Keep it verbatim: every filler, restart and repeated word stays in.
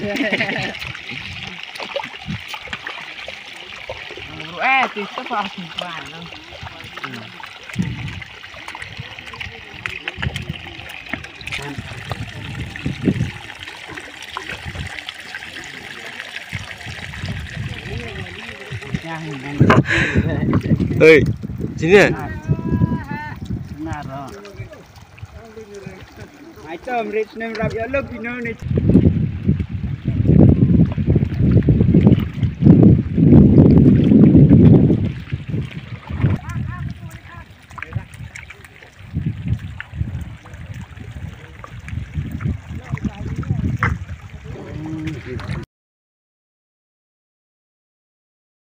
Oi, sini ya. Ai tom rit nem rap ya lo pino ne.